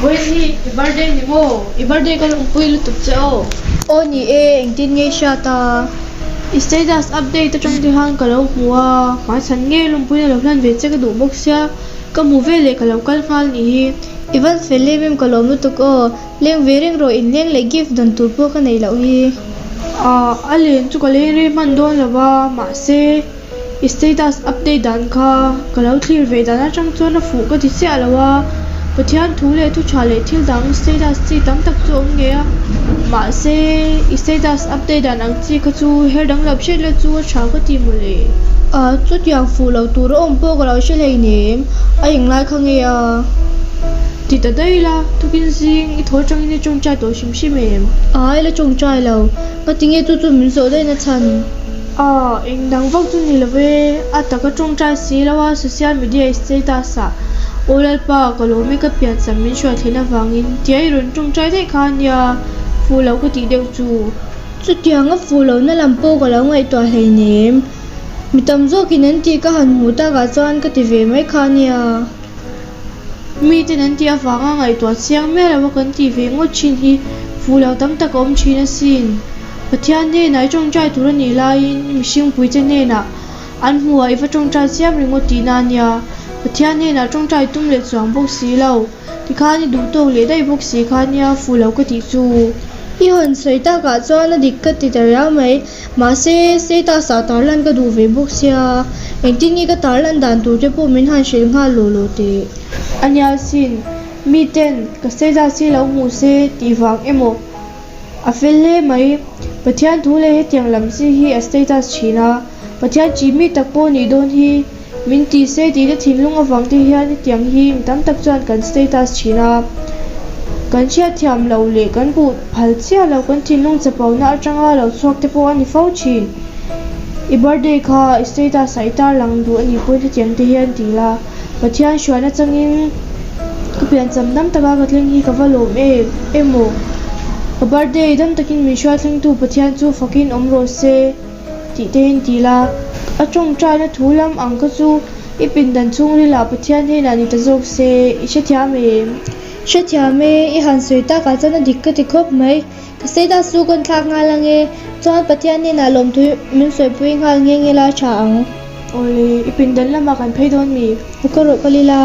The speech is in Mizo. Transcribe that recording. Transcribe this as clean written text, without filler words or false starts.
Vawiin hi i birthday ni maw? I birthday ka lawmpui lutuk che aw. Aw ni e, engtin nge i hriat a? I status update atang te khan ka lo hmu a, hmaichhan nge lawmpuina lo hlan ve che ka duh bawk sia, ka hmu veleh ka lo kal nghal nih hi. I van fel em em ka lawm lutuk aw, leng ve reng rawh inleng leh gift dawn tur pawh ka neih loh hi. Ahh a len chu ka leng rei hman dawn lo va, mahse i status update dan kha ka lo thlir ve dan atang chuan a fuh ka ti chiah lo a, Pathian thu leh thu tha leh thil dang status chi tam tak chu a awm ngei a, mahse i status update dan ang chi kha chu her dang lo hriat la chu a tha ka ti mawle. Ahh chutiang fuh lo tur a awm pawh ka lo hre hleinem, a englai kha nge a? Ti ta daih la, tukin zing i thaw atangin i tawngtai tawh hrim hrim em? Ai la tawngtai lo, ngatinge chu chu min zawh daih na chhan? Aw, eng dang vak chu ni lo e, a taka tawngtai si lo a social media i status ah Aw Lalpa ka lawm e ka piancham min hruai thlen avangin tia i rawn tawngtai daih kha ania fuh lo ka tih deuh chu. Chutiang a fuh lohna lam pawh ka lo ngaihtuah hleinem, mi tam zawkin an tih ka han hmuh takah chuan ka ti ve mai kha ania. Miten an tih avanga ngaihtuah chiang miah lo a kan tih ve ngawt thin hi fuh lo tam tak a awm thin asin. Pathian hnenah i tawngtai tur a nih laiin mihringpuite hnenah an hmuhah i va tawngtai chiam ringawt tihna a nia. Pathian hnenah tawngtai tum leh chuang bawk si lo. Tikhan i duh tawk leh daih bawk si kha nia fuh lo ka tih chu. I hawn sawi takah chuan a dik ka ti ta riau mai. Mahse, status ah tarlan ka duh ve bawk sia, engtin nge ka tarlan dan tur te pawh min han hrilh nghal law law teh. A nia sin, mi ten ka status hi lo hmu se tih vang emaw a fel hle mai. Pathian thu leh hetiang lam chi hi a status thin a, Pathian chi mi tak pawh nih dawn hi min ti se tih te thinlung avang te hian hetiang hi mi tam tak chuan kan status thin a. Kan hriatthiam lo leh kan buh phal chiah lo kan thinlung chapona atanga lo chhuak te pawh a ni fo thin. I birthday kha i status ah i tarlang duh a nih pawhin hetiang te hian ti la, Pathian hruaina changin ka piancham dam taka ka thleng hi ka va lawm em emaw? Ka birthday dam takin min hruai thlengtu Pathian chu fakin awm rawh se. Tih te in ti la. A tawngtaina thu lam ang kha chu i pindan chhungril ah Pathian hnenah ni ta zawk se, i hrethiam em? Hrethiam e, i han sawi takah chuan a dik ka ti khawp mai. Ka status chu kawn thlak nghal ange, chuan Pathian hnenah lawmthu min sawipui nghal nghe nghe la tha ang. Awle, i pindan lamah kan phei dawn mi? Aw ka rawh ka lila.